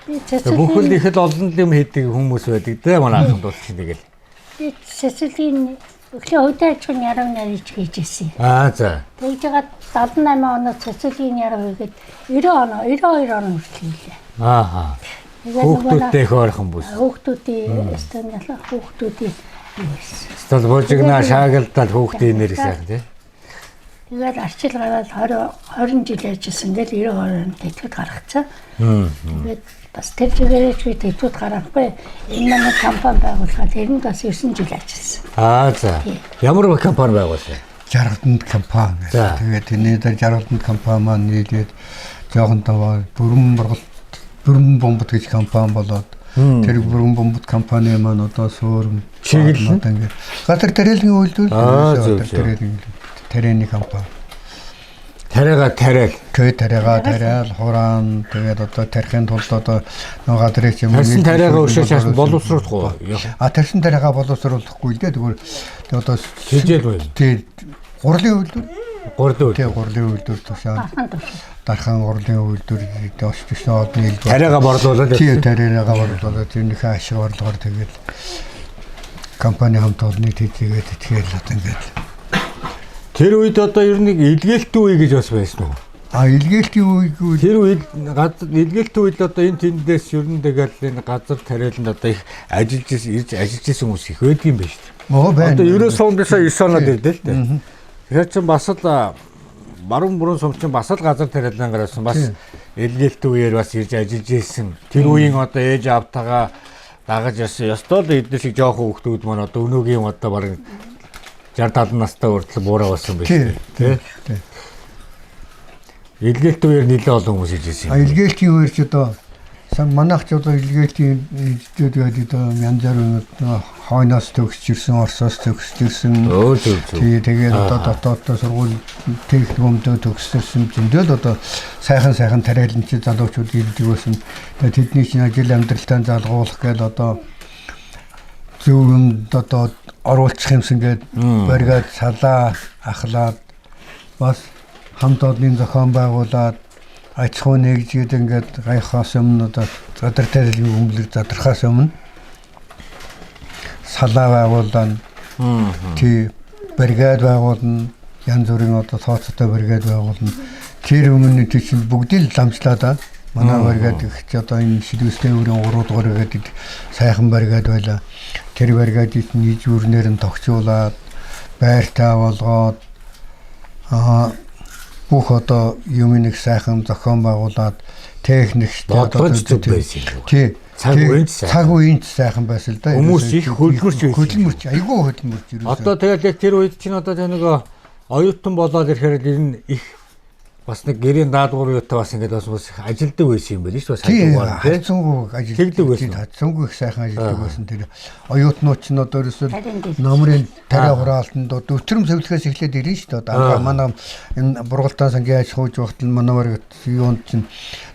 [SPEAKER 2] Бүхэл их л олон юм хийдэг хүмүүс байдаг дээ манай ахын тул чинь тэгэл.
[SPEAKER 4] Би цэцэлийн өглөө хөдөө аж ахуйн яруу найрыг хийж ирсэн.
[SPEAKER 2] Аа за.
[SPEAKER 4] Тэгж жагаад 78 оноо цэцэлийн яруу хийгээд 90 оноо 92 он хүртэл хийлээ.
[SPEAKER 2] Ааха. Хүүхдүүдтэй их ойрхон бүс.
[SPEAKER 4] Хүүхдүүдийн өстөн хүүхдүүдийн юу байсан.
[SPEAKER 2] Стол божигнаа шаагалдаад хүүхдийн нэр сайхан тий.
[SPEAKER 4] Тэгээд арчил гараад 20 жил ажилласан гэл 92 онд тэтгэд гаргацсан. Тэгээд бас тэр чигээрээ ч би тэтгэд гаргахгүй. Энэ манай компани байгуулахад тэр нь бас 9 жил ажилласан.
[SPEAKER 2] Аа за. Ямар компани байгуулсан?
[SPEAKER 3] Жаргаланд компани. Тэгээд тэрний дээр Жаргаланд компани маань нийлээд жоохон таваа бүрэн бургалт бүрэн бомбот гэж компани болоод тэр бүрэн бомбот компани маань одоо суурь
[SPEAKER 2] чиглэл
[SPEAKER 3] ингээд газар тариалгын үйлдвэр газар тариалгын тарианы компани.
[SPEAKER 2] Тариага тариал.
[SPEAKER 3] Тэ тариага тариал хураан тэгээд одоо тарихын тулд одоо нөгөө газрыг юм
[SPEAKER 2] тарьсан тариага өшөөж чаас боловсруулах уу?
[SPEAKER 3] А тарьсан тариага боловсруулахгүй л дээ. Тэгвэл одоо
[SPEAKER 2] хижээл байна.
[SPEAKER 3] Тэ гурлын үйлдвэр.
[SPEAKER 2] Гурлын үйлдвэр.
[SPEAKER 3] Тэ гурлын үйлдвэр тушаал. Дархан гурлын үйлдвэр доош төсөн одны хэлбэр.
[SPEAKER 2] Тариага борлуулаад.
[SPEAKER 3] Тий тариага борлуулаад тэрнийхээ ашиг орлогоор тэгээд компани хамт олоныг тэжээгээд тэтгэл одоо ингээд.
[SPEAKER 2] Тэр үед одоо ер нь илгээлтийн үе гэж бас байсан уу?
[SPEAKER 3] А илгээлтийн үегүй.
[SPEAKER 2] Тэр үед газар илгээлтийн үед одоо энэ тэндээс ер нь тэгэл энэ газар тариаланд одоо их ажиллаж ирж ажиллаж исэн хүмүүс их байдаг юм байна шүү дээ.
[SPEAKER 3] Оо байна.
[SPEAKER 2] Одоо 90 сумдсаа 9 оноод ирдэ л дээ. Тэгэхээр чин бас л баруун бүрэн сум чин бас л газар тариалан гарсан бас илгээлтийн үеэр бас ирж ажиллаж исэн. Тэр үеийн одоо ээж аавтайгаа дагаж ясан. Ёстой л эдгээр шиг жоохон хүүхдүүд маань одоо өнөөгийн одоо бараг 60 70 настай хүртэл буураа болсон байх тийм.
[SPEAKER 3] Тий.
[SPEAKER 2] Илгээлтийн үеэр нэлээд олон хүмүүс иж ирсэн юм.
[SPEAKER 3] А илгээлтийн үеэр ч одоо манайх ч одоо илгээлтийн иждүүд гэдэг одоо янз бүрийн хойноос төгсөж ирсэн, Оросоос төгсөж ирсэн.
[SPEAKER 2] Өө зөв зөв.
[SPEAKER 3] Тий, тэгээд одоо дотооддоо сургууль техникумдөө төгсөж ирсэн зөндөл одоо сайхан сайхан тариаланч залуучууд ирдэг байсан. Тэгээд тэдний чинь ажил амьдралтаа залгуулах гээл одоо зөв юмд одоо оруулчих юмсан гээд бариад салаа ахлаад бас хамт олонны зохион байгуулад аж ахуй нэгжгээд ингээд гаяхаас өмнө одоо газар тариалан өмлөг задрахаас өмнө салаа байгуулна. Тий бригад байгуулна. Янз бүрийн одоо тооцоотой бригад байгуулна. Тэр өмнө чинь бүгдийг л ламжлаа да. Манай бригад гэх чи одоо энэ шилүүстэй өрийн 3 дугаар гэдэг сайхан бригад байлаа. Тэр бригадыг нийж үрнээр нь тогтчуулаад байртаа болгоод бүх одоо юм нэг сайхан зохион байгуулад техниктэй
[SPEAKER 2] одоо зүг байсан юм.
[SPEAKER 3] Тий.
[SPEAKER 2] Цаг үеийн сайхан.
[SPEAKER 3] Цаг үеийн сайхан байсан л да.
[SPEAKER 2] Хүмүүс их хөдөлмөрч байсан.
[SPEAKER 3] Хөдөлмөрч айгүй хөдөлмөрч ерөөсөө.
[SPEAKER 2] Одоо тэгэл яг тэр үед чинь одоо тэр нөгөө оюутан болоод ирэхээр ер нь их бас нэг гэрийн даалгавар юутай бас ингээд бас их ажилдаг байсан юм байл шүү дээ.
[SPEAKER 3] Хайцангуугаар тий. Хайцангуу ажилдаг байсан. Хайцангуу их сайхан ажилдаг байсан тэр оюутнууд чинь одоо ерөөсөө номрын тариа хураалтанд одоо өтрөм сэвлэхээс эхлээд ирнэ шүү дээ. Одоо манай энэ Бургалтаан сангийн аж ахуйч багт нь манай бараг юунд чинь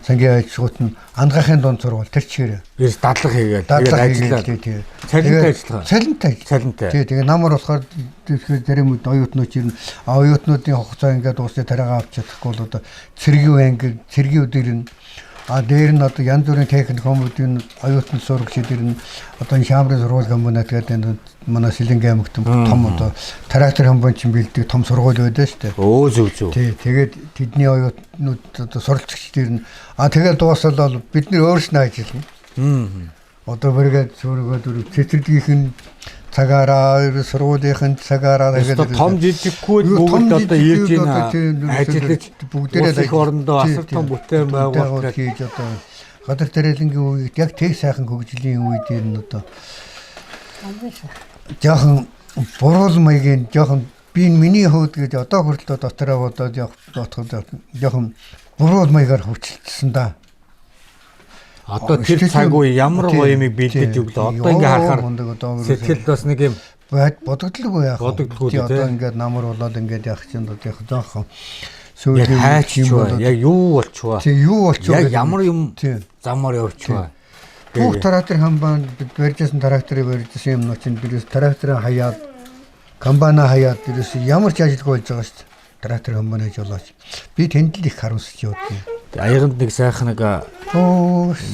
[SPEAKER 3] сангийн аж ахуйт нь ангаахын дунд сургуул тэр чигээр.
[SPEAKER 2] Ерөөс дадлага хийгээл тэгээд ажиллаа.
[SPEAKER 3] Тий.
[SPEAKER 2] Цалинтай ажиллагаа.
[SPEAKER 3] Цалинтай.
[SPEAKER 2] Цалинтай.
[SPEAKER 3] Тий, тэгээ намар болохоор тэгэхээр зарим оюутнууд чинь оюутнуудын хугацаа ингээд дуусна тариагаа авч чадахгүй бол одоо цэргийн анги, цэргийн өдөр нь А дээр нь одоо янз бүрийн техник хүмүүдийн оюутан сурагчид ирнэ. Одоо энэ Шаамрын сургууль комбинат гэдэг энэ манай Сэлэнгэ аймагт том одоо трактор комбайн чинь бэлдэг том сургууль байдаг шүү дээ.
[SPEAKER 2] Өө зөв зөв.
[SPEAKER 3] Тий, тэгээд тэдний оюутнууд одоо суралцагчид ирнэ. А тэгээд дуусал бол бид нэр өөрснөө ажиллана. Одоо бригад сүргөөд цэцэрлэгийнх нь цагаараа, сургуулийнх нь цагаараа
[SPEAKER 2] тэгээд том жижиггүй бүгд одоо ирж ийн ажиллаж
[SPEAKER 3] бүгдээрээ
[SPEAKER 2] их орондоо асар том бүтээн байгуулалт
[SPEAKER 3] хийж одоо гадар тариалангийн үед яг тэг сайхан хөгжлийн үед энэ одоо жоохон буруул маягийн жоохон би миний хувьд гэж одоо хүртэл дотроо бодоод явах бодоход жоохон буруул маягаар хөгжилсөн да.
[SPEAKER 2] Одоо тэр цаг үе ямар гоё юмыг бэлдэж өглөө. Одоо ингээ харахаар сэтгэл бас нэг юм
[SPEAKER 3] бодогдлого яах вэ?
[SPEAKER 2] Бодогдлого тий.
[SPEAKER 3] Одоо ингээд намар болоод ингээд явах чинь одоо яг жоохон
[SPEAKER 2] сүүлийн хайч юм бол яг юу болчихваа.
[SPEAKER 3] Тий, юу болчихваа.
[SPEAKER 2] Яг ямар юм замаар явчихваа.
[SPEAKER 3] Бүх трактор комбайн бид барьжсэн тракторыг барьжсэн юмнууд чинь дээрээс тракторыг хаяад комбайнаа хаяад дээрээс ямар ч ажилгүй болж байгаа шүү дээ. Трактор комбайн хийж болооч. Би тэнд л их харамсч явдیں۔
[SPEAKER 2] Аяганд нэг сайхан нэг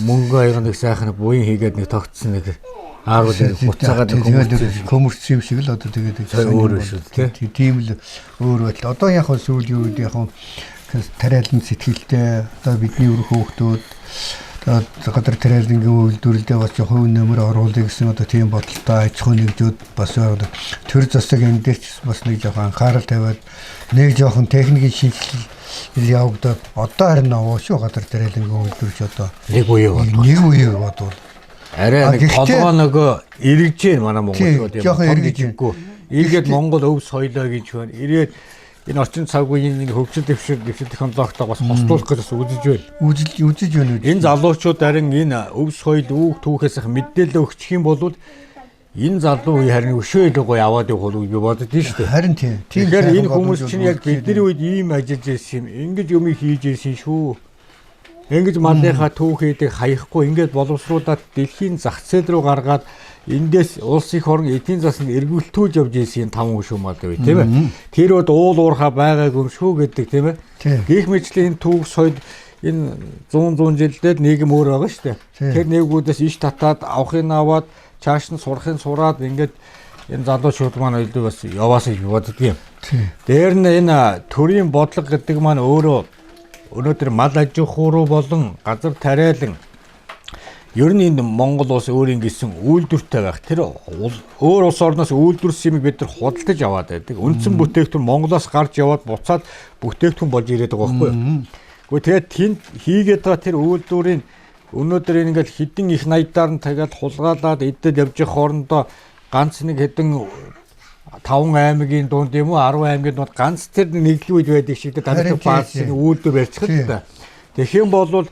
[SPEAKER 2] мөнгө аяганд нэг сайхан нэг буян хийгээд нэг тогтсон нэг аарвал буцаагаад нэг
[SPEAKER 3] коммерц юм шиг л одоо тэгээд
[SPEAKER 2] өөр шүү дээ.
[SPEAKER 3] Тийм л өөр байдал. Одоо яг хөө сүүлийн үед яг хөө тариалан сэтгэлтэй одоо бидний үр хүүхдүүд одоо гадар тариалангийн үйлдвэрлэлдээ бас хувь нэмэр оруулъя гэсэн одоо тийм бодолтой аж ахуй нэгжүүд бас төр засаг энэ дээр ч бас нэг жоохон анхаарал тавиад нэг жоохон техникийн шинжилэл явагдаад одоо харин овоо шүү гадар тариалангийн үйлдвэрч одоо
[SPEAKER 2] нэг үе бодвол
[SPEAKER 3] нэг үе бодвол
[SPEAKER 2] арай нэг толгоо нөгөө эргэж гин манай монголчууд
[SPEAKER 3] юм жоохон эргэж
[SPEAKER 2] гингүй эргээд Монгол өв соёлоо гэж байна. Эргээд энэ орчин цаг үеийн энэ хөгжил дэвшил технологитойгоо бас хослуулах гэж бас үзэж байна.
[SPEAKER 3] Үзэж байна.
[SPEAKER 2] Энэ залуучууд харин энэ өв соёл үүх түүхээс их мэдээлэл өгчих юм бол энэ залуу үе харин өшөө илүү гоё аваад явах болов би боддоо шүү дээ.
[SPEAKER 3] Харин тийм.
[SPEAKER 2] Тэгэхээр энэ хүмүүс чинь яг бидний үед ийм ажиллаж ирсэн юм. Ингэж юм хийж ирсэн шүү. Ингэж малынхаа түүхийдийг хаяхгүй ингээд боловсруулад дэлхийн зах зээл рүү гаргаад эндээс улс их орон эдийн засаг эргүүлтүүж явж ирсэн таван шүү мал гэв тийм ээ. Тэр үед уул уурхаа байгаагүй юм шүү гэдэг тийм ээ. Гэх мэтлийн энэ түүх соёл энэ 100 жилдээ нийгэм өөр байгаа шүү дээ. Тэр нийгүүдээс иш татаад авахын аваад чааш нь сурахын сураад ингээд энэ залуучууд маань илүү бас яваасаа гэж боддгийм. Дээр нь энэ төрийн бодлого гэдэг маань өөрөө өнөөдөр мал аж ахуй руу болон газар тариалан ер нь энэ Монгол улс өөрийн гэсэн үйлдвэртэй байх. Тэр өөр улс орноос үйлдвэрлэсэн юмыг бид нар худалдаж аваад байдаг. Үндсэн бүтээгдэхүүн Монголоос гарч яваад буцаад бүтээгдэхүүн болж ирээд байгаа байхгүй юу? Гэхдээ тэгээд тэнд хийгээд байгаа тэр үйлдвэрийн өнөөдөр ингээл хідэн их найдаар нь тагаад хулгаалаад эдэл явж явах хоорондоо ганц нэг хэдэн 5 аймгийн дунд юм уу 10 аймгийн дунд ганц тэр нэгдэл үед байдаг шиг дандаг бааз үйлдвэр барьчих л та. Тэгэх юм бол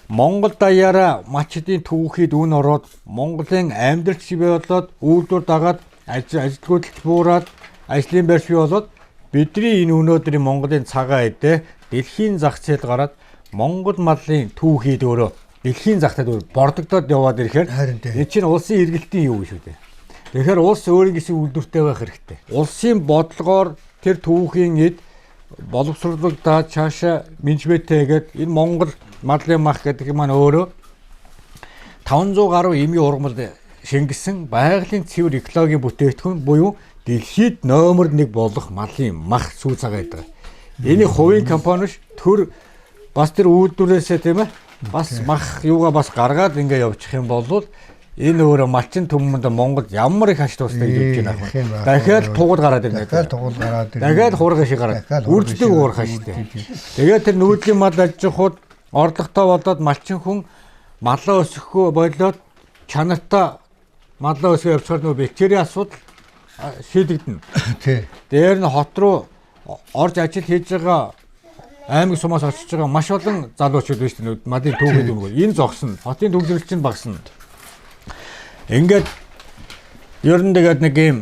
[SPEAKER 2] Монгол даяараа мачдын түүхийд үн ороод Монголын амьдралч бий болоод үйлдвэр дагаад ажилтгуудалч буураад ажлын байр бий болоод бидний энэ өнөөдрийн Монголын цагаан эдээ дэлхийн зах зээл гараад Монгол малын түүхийд өөрөө дэлхийн зах зээлд өөр бордогдоод яваад ирэхээр энэ чинь улсын эргэлтийн юу шүү дээ. Тэгэхээр улс өөрийн гэсэн үйлдвэртэй байх хэрэгтэй. Улсын бодлогоор тэр түүхийн эд боловсруулагдаад цаашаа менежменттэйгээд энэ Монгол малын мах гэдэг маань өөрөө 500 гаруй эмийн ургамал шингэсэн байгалийн цэвэр экологийн бүтээгдэхүүн буюу дэлхийд номер 1 болох малын мах сүү цагаа байдаг. Энийг хувийн компани биш төр бас тэр үйлдвэрээсээ тийм ээ бас мах юугаа бас гаргаад ингээ явчих юм бол энэ өөрөө малчин түмэнд Монгол ямар их ач туустай гэж бодож байна юм. Дахиад тугал гараад ирнэ.
[SPEAKER 3] Дахиад тугал гараад ирнэ.
[SPEAKER 2] Дахиад хурга шиг гараад. Үрждэг уурхаа шүү дээ. Тэгээд тэр нүүдлийн мал аж ахуйд орлоготой болоод малчин хүн малаа өсөхгүй болоод чанартай малаа өсгөө явчихаар нөгөө бактерийн асуудал шийдэгдэнэ.
[SPEAKER 3] Тий.
[SPEAKER 2] Дээр нь хот руу орж ажил хийж байгаа аймаг сумаас очиж байгаа маш олон залуучууд байна шүү дээ. Малын түүхэд юм. Энэ зогсно. Хотын төвлөрөл чинь багасна. Ингээд ер нь тэгээд нэг юм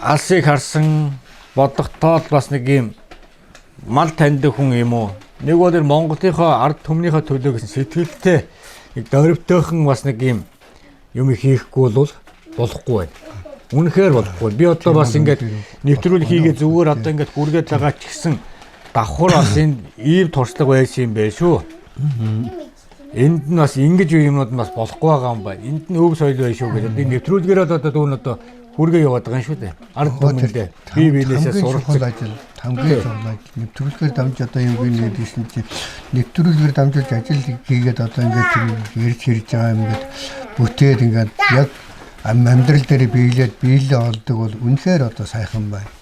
[SPEAKER 2] алсыг харсан бодлоготой л бас нэг юм мал таньдаг хүн юм уу? Нэг бол энэ Монголынхоо ард түмнийхээ төлөө гэсэн сэтгэлтэй нэг дөрвтөөхөн бас нэг юм юм хийхгүй бол болохгүй байна. Үнэхээр болохгүй. Би одоо бас ингээд нэвтрүүлэг хийгээ зүгээр одоо ингээд хүргээд байгаа ч гэсэн давхар бас энэ ийм туршлага байсан юм байна шүү. Энд нь бас ингэж юмнууд нь бас болохгүй байгаа юм байна. Энд нь өв соёл байх шүү гэдэг. Энэ нэвтрүүлгээр бол одоо дүүн одоо хүргээ яваад байгаа юм шүү дээ. Ард түмэндээ бие биенээсээ суралцах
[SPEAKER 3] ажил, хамгийн чухал ажил. Нэвтрүүлгээр дамж одоо юм би нэгдсэн чинь нэвтрүүлгээр дамжуулж ажил хийгээд одоо ингээд тэр ярьж хэрж байгаа юм ингээд бүтээд ингээд яг амьдрал дээр биелээд биелээ олдог бол үнэхээр одоо сайхан байна.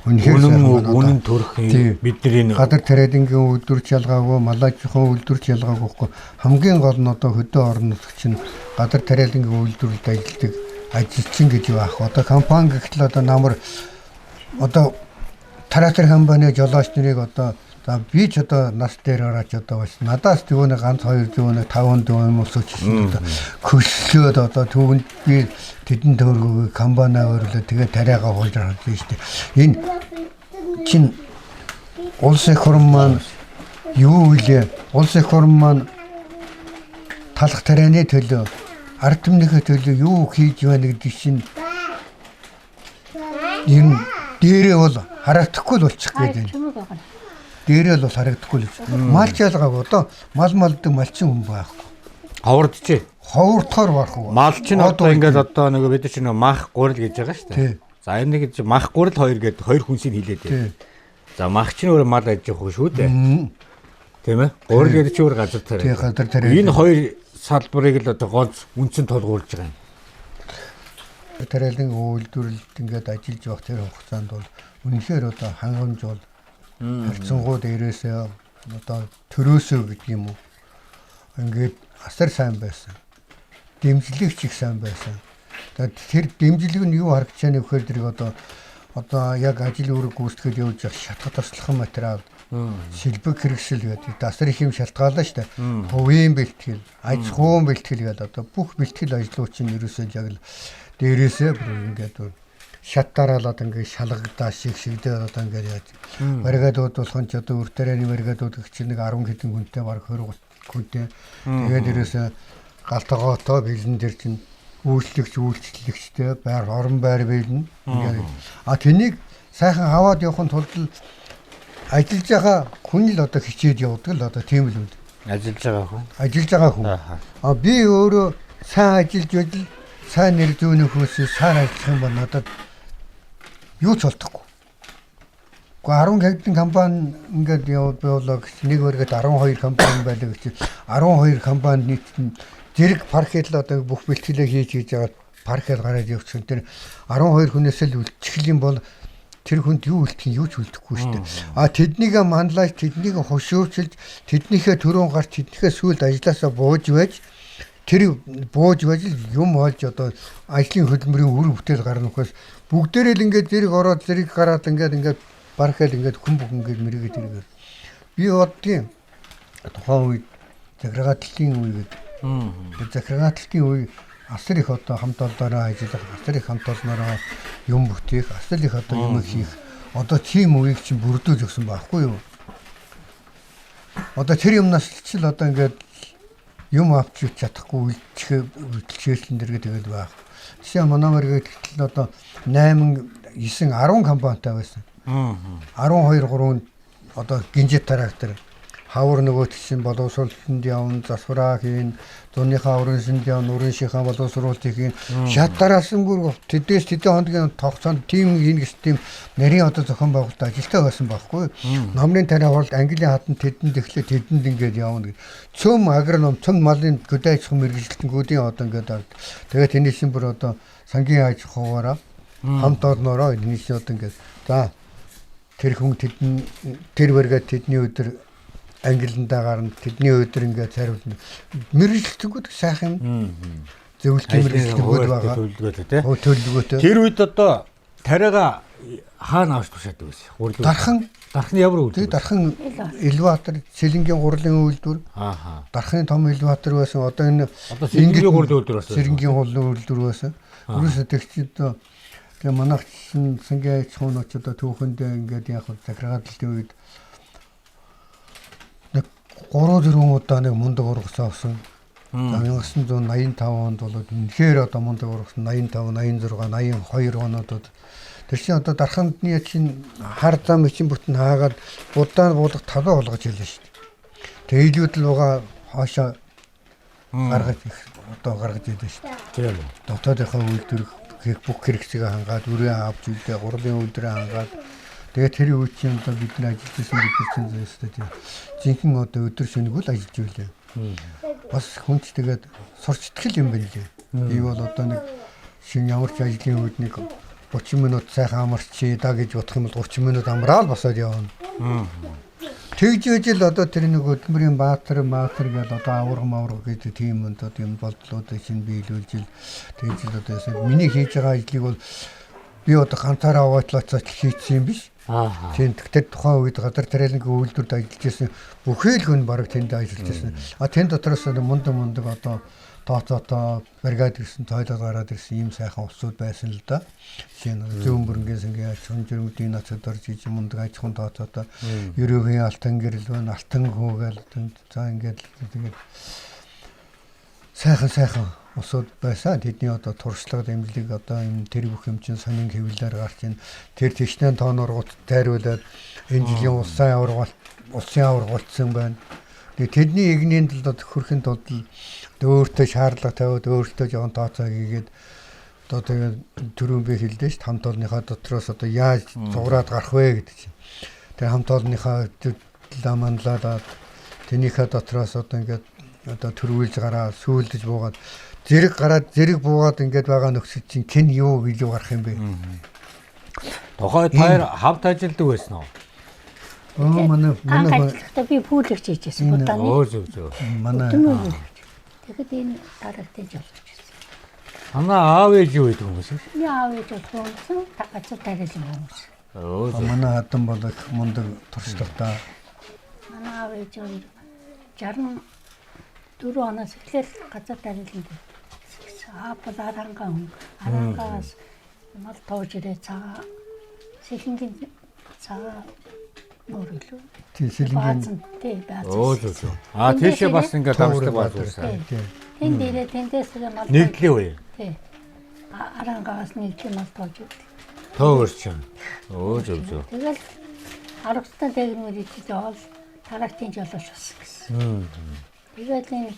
[SPEAKER 3] Үнэхээр
[SPEAKER 2] үнэн
[SPEAKER 3] сайхан байна.
[SPEAKER 2] үнэн төрөх
[SPEAKER 3] Тий.
[SPEAKER 2] бидний энэ
[SPEAKER 3] Гадар тариалангийн үйлдвэрч ялгаагүй, малажхан үйлдвэрч ялгаагүй хгүй. Хамгийн гол нь одоо хөдөө орон нутг чинь гадар тариалангийн үйлдвэрлэлд ажилладаг ажилчин гэж юу аах. Одоо компани гэхтэл одоо намар одоо трактор компани жолооч нарыг одоо за би ч одоо нас дээр орооч одоо бас надаас тэгвэл ганц 2 зүүнэ 5 дүү юм уу ч гэсэн одоо көслөөд одоо түүнд би тэдэн төгрөгөө компани өөрлөө тэгээ тариагаа хуулж харж шүү дээ. Энэ чинь улс их орн маань юу үлээ? Улс их орн маань талах тарианы төлөө ард түмнийхээ төлөө юу хийж байна гэдэг чинь ер нь дээрээ бол харагдахгүй л болчих гээд байна.
[SPEAKER 4] Чимэг байгаа.
[SPEAKER 3] Дээрээ л бол харагдахгүй л болчих. Малч ялгаагүй одоо мал малдаг малчин хүн байхгүй.
[SPEAKER 2] ховордчих.
[SPEAKER 3] Ховордохоор барахгүй.
[SPEAKER 2] Мал чинь одоо ингээд одоо нөгөө бид нар чинь нөгөө мах гурил гэж байгаа шүү дээ.
[SPEAKER 3] Тий.
[SPEAKER 2] За энэ нэг чинь мах гурил хоёр гэдэг хоёр хүнсийг хилээд байна.
[SPEAKER 3] Тий.
[SPEAKER 2] За мах чинь өөр мал аж ахуй шүү дээ.
[SPEAKER 3] Мм.
[SPEAKER 2] Тийм ээ. Гурил гэдэг чинь өөр газар тариа.
[SPEAKER 3] Тий, газар тариа.
[SPEAKER 2] Энэ хоёр салбарыг л одоо гоц үндсэн тулгуурлаж байгаа юм.
[SPEAKER 3] Тариалан үйлдвэрлэлд ингээд ажиллаж явах тэр хугацаанд бол үнэхээр одоо хангамж бол харьцангуй дээрээсээ одоо төрөөсөө гэдэг юм уу. Ингээд асар сайн байсан. Дэмжлэг ч их сайн байсан. Тэгээд тэр дэмжлэг нь юу харагдаж байна вэ гэхээр тэрийг одоо яг ажил үүрэг гүйцэтгэл явуулж явах шатах тослох материал, шилбэг хэрэгсэл гэдэг асар их юм шалтгаална шүү дээ. Хувийн бэлтгэл, аж ахуйн бэлтгэл гэдэг одоо бүх бэлтгэл ажлууд чинь ерөөсөө яг л дээрээсээ бүр ингээд бүр шат дараалаад ингээд шалгагдаа шиг шигдээ одоо ингээд яаж бригадууд болгон ч одоо үр тарианы бригадууд гэх чинь нэг 10 хэдэн хүнтэй бараг 20 хүнтэй. Тэгээд ерөөсөө галтгоотой бэлэн тэр чинь үйлчлэгч үйлчлэгчтэй байр орон байр бэлэн. Ингээд а тэнийг сайхан аваад явахын тулд л ажиллаж байгаа хүн л одоо хичээж явдаг л одоо тийм л үнд.
[SPEAKER 2] Ажиллаж байгаа хүн.
[SPEAKER 3] Ажиллаж байгаа хүн.
[SPEAKER 2] Аа.
[SPEAKER 3] А би өөрөө сайн ажиллаж байл сайн нэр зүүнэх хүмүүсээ сайн ажиллах юм бол надад юу ч болтохгүй. Гэхдээ 10 хэдэн компани ингээд явуулаа гэж нэг өргөд 12 компани байлаа гэж 12 компани нийт нь зэрэг паркет л одоо бүх бэлтгэлээ хийж хийж байгаа паркет гараад явчихсан. Тэр 12 хүнээс л үлдчих юм бол тэр хүнд юу үлдэх юм юу ч үлдэхгүй шүү дээ. А тэднийг манлайж, тэднийг хошуурчилж, тэднийхээ төрөөн гарч, тэднийхээ сүүлд ажилласаа бууж байж тэр бууж байж л юм олж одоо ажлын хөдөлмөрийн үр бүтээл гарна гэхээс бүгдээрээ л ингээд зэрэг ороод зэрэг гараад ингээд ингээд бархаал ингээд хүн бүх ингээд мэрэгэж тэргээр би боддгийн тухайн үед захиргааталтын үе гэдэг. Тэр захиргааталтын үе асар их одоо хамт олноороо ажиллах, асар их хамт олноороо юм бүтээх, асар их одоо юм хийх одоо тийм үеийг чинь бүрдүүлж өгсөн байхгүй юу? Одоо тэр юмнаас ч л одоо ингээд юм авч явж чадахгүй үлдчихээ үлдчихээлэн дэргээ тэгэл байх. Жишээ нь манай мэрэгэл гэтэл одоо 8 9 10 компанитай байсан. 12 3 одоо гинжит трактор хавар нөгөөт чинь боловсруулалтанд явна, засвараа хийн, зуныхаа уран шинд явна, уран шийнхаа боловсруулалтыг хийн. Шат дараасангүй тэдээс тэдэн хоногийн тогтсоонд тим хийн гэсэн тийм нарийн одоо зохион байгуулалт ажилтаа байсан байхгүй. Номрын тариа хуралд Английн хатан тэдэнд эхлээ тэдэнд ингээд явна гэж. Цөм агроном, цөм малын хөдөө аж ахуйн мэргэжилтэнгүүдийн одоо ингээд авд. Тэгээд тэний шин бүр одоо сангийн аж ахуйгаараа хамт олноороо энэ шин одоо ингээд за тэр хүн тэдэн тэр баргаад тэдний өдөр ангиландаа гарна тэдний өдөр ингээд хариулна. Мэргэжилтэнгүүд сайхан юм. Зөвлөлтийн мэргэжилтэнгүүд байгаа.
[SPEAKER 2] Төлөвлөгөөтэй тий.
[SPEAKER 3] Хөө төлөвлөгөөтэй.
[SPEAKER 2] Тэр үед одоо тариагаа хаана авч тушаадаг байсан? Гурил.
[SPEAKER 3] Дархан
[SPEAKER 2] Дархны ямар
[SPEAKER 3] тэг
[SPEAKER 2] үйлдвэр?
[SPEAKER 3] дархан элеватор, Сэлэнгийн гурлын үйлдвэр,
[SPEAKER 2] Ааха.
[SPEAKER 3] дархны том элеватор байсан. Одоо энэ
[SPEAKER 2] Одоо Сэрэнгийн гурлын үйлдвэр байсан.
[SPEAKER 3] Сэрэнгийн гурлын үйлдвэр байсан. Ерөөсөө тэгч одоо тэгээ манайх чинь сангийн аж ахуйн оч одоо түүхэндээ ингээд яг захиргааталтын үед нэг 3 4 удаа нэг мундаг ургас авсан. За 1985 онд бол үнэхээр одоо мундаг ургас 85, 86, 82 онуудад тэр чинь одоо дархандны чинь хар зам чинь бүтэн хаагаад будаан буулга талаа болгож хэлсэн шүү дээ. Тэгээ илүүд л байгаа хоошоо гаргаж одоо гаргаж идэв шүү дээ.
[SPEAKER 1] Тийм үү.
[SPEAKER 3] Дотоодынхоо үйлдвэр хийх бүх хэрэгцээгээ хангаад, үрээ авч үлдээ, гурлын үйлдвэрээ хангаад тэгээд тэр үе чинь одоо бид нар ажиллаж исэн бид чинь зөвстэй тийм жинхэнэ одоо өдөр шөнөгүй л ажиллаж байлаа. Бас хүн ч тэгээд сурчтгэл юм байна лээ. Би бол одоо нэг шинэ ямар ч ажлын үед нэг 30 минут сайхан амарчий да гэж бодох юм бол 30 минут амраал босоод явна. Тэгж ижил одоо тэр нэг хөдөлмөрийн баатар маатар гэдэг одоо аварга маварга гэдэг тийм одоо тийм болдлуудыг чинь биелүүлж ил тэгж л одоо яасан. Миний хийж байгаа ажлыг бол би одоо ганцаараа аваачлаач хийчихсэн юм биш.
[SPEAKER 1] Аа.
[SPEAKER 3] Тийм тэр тухайн үед газар тариалангийн үйлдвэрт ажиллаж исэн бүхий л хүн бараг тэнд ажиллаж исэн. А тэн дотроос мундаг мундаг одоо тооцоотой бригад ирсэн, тойлоод гараад ирсэн ийм сайхан улсууд байсан л да. Жишээ нь зүүн бүрэнгийн сангийн аж ахуйн жирэмдийн нацад орж иж мундаг аж ахуйн тооцоотой ерөөгийн алтан гэрэл байна, алтан хүүгээл за ингээд тэгээд сайхан сайхан улсууд байсан. Тэдний одоо туршлага дэмжлэг одоо энэ тэр бүх юм чинь сонин хэвлэлээр гарч ин тэр тэгшнээ тооноор гут тайруулаад энэ жилийн улсын аварга улсын аварга болцсон байна. Тэгээ тэдний игнийн тулд төхөрхийн тулд өөртөө шаардлага тавиад өөртөө жоохон тооцоо хийгээд одоо тэгээ түрүүн би хэлдэж ш хамт олонныхаа дотроос одоо яаж зуграад гарах вэ гэдэг чинь. Тэгээ хамт олонныхаа манлайлаад тэрнийхээ дотроос одоо ингээд одоо төрүүлж гараа сүүлдэж буугаад зэрэг гараад зэрэг буугаад ингээд байгаа нөхцөл чинь хэн юу илүү гарах юм бэ?
[SPEAKER 2] Тухайд хоёр хамт ажилладаг байсан уу?
[SPEAKER 3] Оо манай
[SPEAKER 4] Анх
[SPEAKER 3] манай
[SPEAKER 4] ажиллахдаа би пүүлэгч хийжсэн будааны.
[SPEAKER 2] Өө зөв зөв.
[SPEAKER 3] манай
[SPEAKER 4] Хөдөлмөр пүүлэгч. Тэгэхэд энэ дарагтын жолооч гэсэн.
[SPEAKER 2] Танаа аав ээж юу гэдэг юм бэ?
[SPEAKER 4] Миний аав ээж бол хүмүүсэн, газар тариалан хүмүүс.
[SPEAKER 2] Өө зөв.
[SPEAKER 3] манай хадам бол их мундаг туршлагатай.
[SPEAKER 4] Манай аав ээж хоёр 64 оноос эхлээл газар тариалан аав бол арангаа хүн. Арангаас мал тоож ирээ цагаа сэлэнгийн цагаа нуур гэлүү.
[SPEAKER 3] Тийм сэлэнгийн
[SPEAKER 4] Баазан тий баазан.
[SPEAKER 2] Өө зөв зөв. Аа тийшээ бас ингээд дамждаг бааз байсан.
[SPEAKER 3] Тийм.
[SPEAKER 4] Тэнд ирээ тэндээс ирээ мал
[SPEAKER 2] Нэгдлийн үе.
[SPEAKER 4] Тий. Арангаас нэгдлийн мал тоож ирдэг.
[SPEAKER 2] Төөрч. Өө зөв зөв.
[SPEAKER 4] Тэгэл аргацтай дэгнүүр идэж явал тарактын жолооч болсон гэсэн. Тэгэл энэ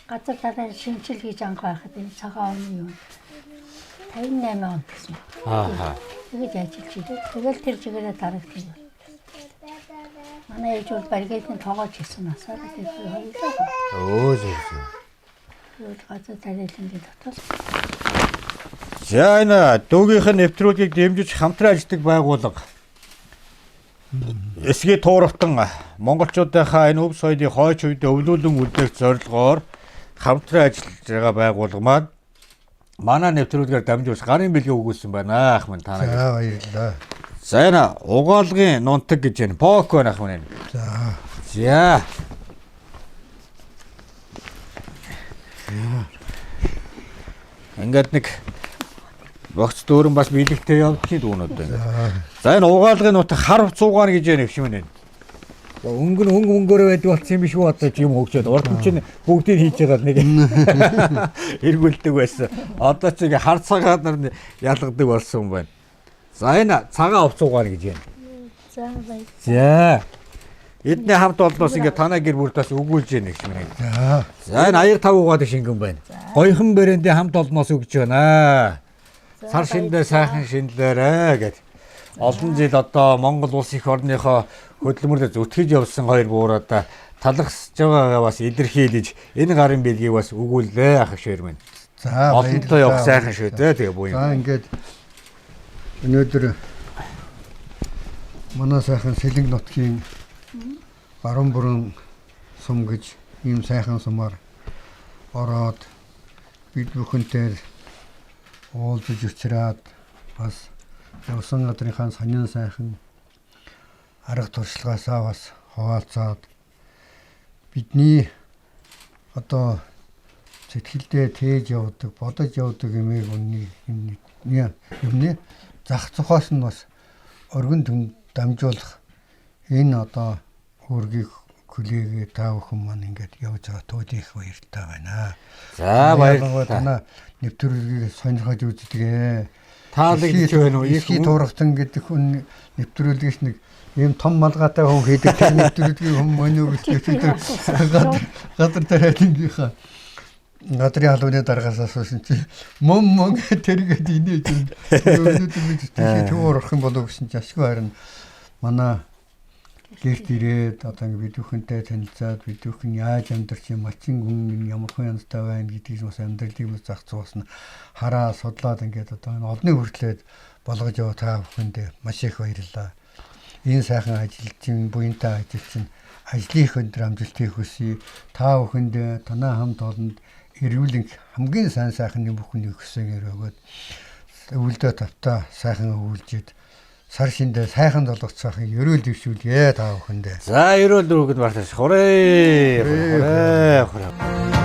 [SPEAKER 4] газар дараа шинжил гэж анх байхад энэ цагаан оны юу 58 онд гэсэн.
[SPEAKER 2] Аа.
[SPEAKER 4] Тэгэж ажиллаж ирээ. Тэгэл тэр чигээрээ дарагдсан. Манай ээж бол бригадын тоогооч хийсэн насаар тэр хоёулаа.
[SPEAKER 2] Өө зөв зөв.
[SPEAKER 4] Тэгвэл газар тариалангийн дотор
[SPEAKER 2] За энэ дүүгийнх нь нэвтрүүлгийг дэмжиж хамтран ажилладаг байгууллага. Эсгийн тууравтан монголчуудынхаа энэ өв соёлын хойч үед өвлүүлэн үлдээх зорилгоор хамтран ажиллаж байгаа байгууллага маань манай нэвтрүүлгээр дамжуулж гарын бэлгээ өгүүлсэн байна ах минь та нарыг.
[SPEAKER 3] За баярлалаа.
[SPEAKER 2] За энэ угаалгын нунтаг гэж байна. Пок байна ах минь.
[SPEAKER 3] За
[SPEAKER 2] За. Ингээд нэг богц дүүрэн бас бэлэгтэй явдгийн дүүнүүд байна. За энэ угаалгын нутаг хар цуугаан гэж байна гэх юм байна. Өнгө нь өнгө өнгөөрөө байдаг болсон юм биш үү одоо ч юм хөгжөөд урд нь чинь бүгдийг хийж байгаа л нэг эргүүлдэг байсан. Одоо ч ингээ хар цагаан нар ялгадаг болсон юм байна. За энэ цагаан овц угаан гэж байна.
[SPEAKER 4] за баяр.
[SPEAKER 2] За. Эдний хамт олноос ингээ танаа гэр бүлд бас өгүүлж яах юм нэг.
[SPEAKER 3] за
[SPEAKER 2] За энэ аяр тав угаад шингэн байна. Гоёхон брэндийн хамт олноос өгч байна. Сар шиндээ сайхан шинэлээрэ гэд. Олон жил одоо Монгол улс эх орныхоо хөдөлмөрлө зүтгэж явсан хоёр буурада талархсаж байгаагаа бас илэрхийлж энэ гарын бэлгийг бас өгүүллээ ах шээр минь.
[SPEAKER 3] за
[SPEAKER 2] Олонтой явах сайхан шүү дээ тэгээ буян.
[SPEAKER 3] За ингээд өнөөдөр манай сайхан Сэлэнг нутгийн баруун бүрэн сум гэж ийм сайхан сумаар ороод бид бүхэнтэй уулзаж учраад бас явсан газрынхаа сонин сайхан арга туршлагаасаа бас хуваалцаад бидний одоо сэтгэлдээ тээж явдаг, бодож явдаг юмыг үнний юмны юмны зах зохоос нь бас өргөн дамжуулах энэ одоо үүргийг хүлээгээ та бүхэн маань ингээд явж байгаа тууд их баяртай байна.
[SPEAKER 2] За баярлалаа.
[SPEAKER 3] Танаа нэвтрүүлгийг сонирхож үздэг ээ.
[SPEAKER 2] Таалагдж байна уу?
[SPEAKER 3] Их туурахтан гэдэг хүн нэвтрүүлгээс нэг Ийм том малгайтай хүн хийдэг тэр нэвтрүүлгийн хүн мөн үү гэж тэр газар тариалангийнхаа газрын халууны даргаас асуусан чи мөн мөн тэргээд инээж байна. Өнөөдөр би тийшээ төвөр орох юм болов гэсэн чи ашгүй харин манай гэрт ирээд одоо ингэ бид бүхэнтэй танилцаад бид бүхэн яаж амьдарч юм мачин хүн ямар хүн янзтай байна гэдгийг бас амьдралыг бас зах зуус нь хараа судлаад ингээд одоо энэ олныг хүртлээд болгож яваа та бүхэндээ маш их баярлалаа. Энэ сайхан ажилчин, буянтай ажилчин ажлын өндөр амжилтыг хүсье. Та бүхэндээ танай хамт олонд эрүүлэн хамгийн сайн сайхны бүхнийг хүсэн өрөөгөөд өвөлдөө тавтаа сайхан өвөлжид сар шиндээ сайхан долгоцоохын ерөөл дэвшүүлье та бүхэндээ.
[SPEAKER 2] За, ерөөл дөрөвгөд мартаж. Хурээ. Хурээ. Хурээ.